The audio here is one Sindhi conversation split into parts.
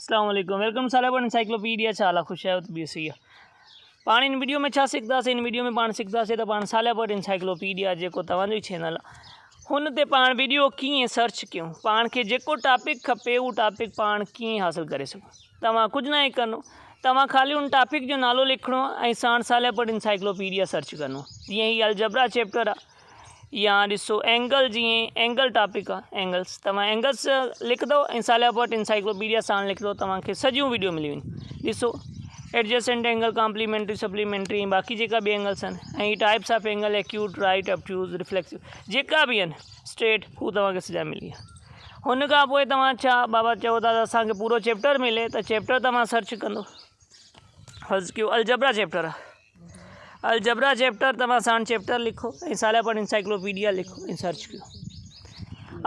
اسلام عليڪم welcome صالح ڀٽ انسائيڪلوپيڊيا ڇا حال آ خوش آهيو طبيعت صحيح آ پاڻ ان وڊيو ۾ ڇا سکنداسين ان وڊيو ۾ پاڻ سکنداسين ته پاڻ صالح ڀٽ انسائيڪلوپيڊيا جيڪو توهان جو ئي چينل آ هن تي پاڻ وڊيو ڪيئن سرچ ڪيون پاڻ کي جيڪو ٽاپڪ کپي اهو ٽاپڪ پاڻ ڪيئن حاصل ڪري سگهون توهان ڪجهه ناهي ڪرڻو توهان خالي ان ٽاپڪ جو نالو لکڻو آ ۽ ساڻ صالح ڀٽ انسائيڪلوپيڊيا سرچ ڪرڻو جيئن هي الجبرا چيپٽر آ يا ڏسو اينگل جيئن اينگل ٽاپڪ آ اينگلس توهان اينگلس لکندو ۽ صالح ڀٽ انسائيڪلوپيڊيا ساڻ لکندو توهان کي سڄيون ويڊيو ملي وينديون ڏسو ايڊجسنٽ اينگل ڪامپليمينٽري سپليمينٽري ۽ باقي جيڪا به اينگلس آهن ۽ types of angle acute right obtuse reflexive جيڪا به آهن اسٽريٽ هو توهان کي سڄا ملي ويا هن کان پوء توهان ڇا بابا چئو ٿا ته اسانکي پورو چيپٽر ملي ته چيپٽر توهان سرچ ڪندو فرض ڪيو الجبرا چيپٽر آ الجبرا چيپٽر توهان ساڻ چيپٽر لکو ۽ صالح پڙ انسائيڪلوپيڊيا لکو ۽ سرچ ڪيو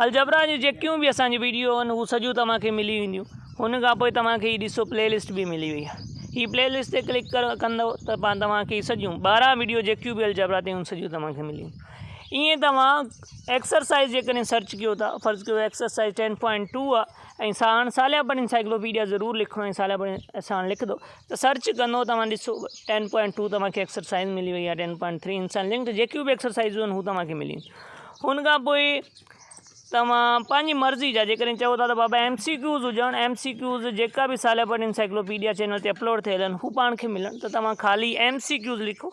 الجبرا جون جيڪيون به اسانجون ويڊيو آهن هو سڄيون توهان کي ملي وينديون هن کان پوء توهان کي هي ڏسو پلي لسٽ به ملي وئي آهي هي پلي لسٽ تي ڪلڪ ڪندو ته پاڻ توهان کي سڄيون 12 ويڊيو جيڪيون به الجبرا تي آهن سڄيون توهان کي ملي وينديون ائين توهان ايڪسرسائز جيڪڏهن سرچ ڪيو ٿا فرض ڪيو ايڪسرسائز 10.2 آهي ۽ ساڻ صالح پڙ انسائيڪلوپيڊيا ضرور لکڻو ۽ صالح پڙ ساڻ لکندو ته سرچ ڪندو توهان ڏسو ٽين پوائنٽ ٽو توهان کي ايڪسرسائز ملي وئي آهي ٽين پوائنٽ ٿري ان سان لنڪ جيڪيون به ايڪسرسائزون آهن هو توهان کي ملي وينديون ان کان پوء توهان پنهنجي مرضي جا جيڪڏهن چئو ٿا ته بابا ايم سي ڪيوز هجن ايم سي ڪيوز جيڪا به صالح ڀٽ انسائيڪلوپيڊيا چينل تي اپلوڊ ٿيل آهن هو پاڻ کي ملن ته توهان خالي ايم سي ڪيوز لکو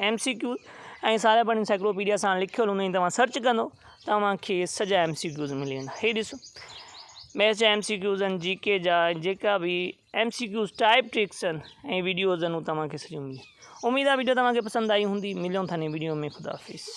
ايم سي ڪيوز ۽ صالح ڀٽ انسائيڪلوپيڊيا سان لکيل هوندو ۽ توهان سرچ ڪندو توهان کي سڄا ايم سي ڪيوز ملي ويندا هي ڏسو ميٿس جا ايم سي ڪيوز آهن جي ڪي جا جيڪا به M C Qs type tricks آهن ۽ ويڊيوز آهن هو توهان کي سڄيون ملي اميد آهي ويڊيو توهان کي پسند آئي هوندي ملون ٿا نئين ويڊيو ۾ خدا حافظ.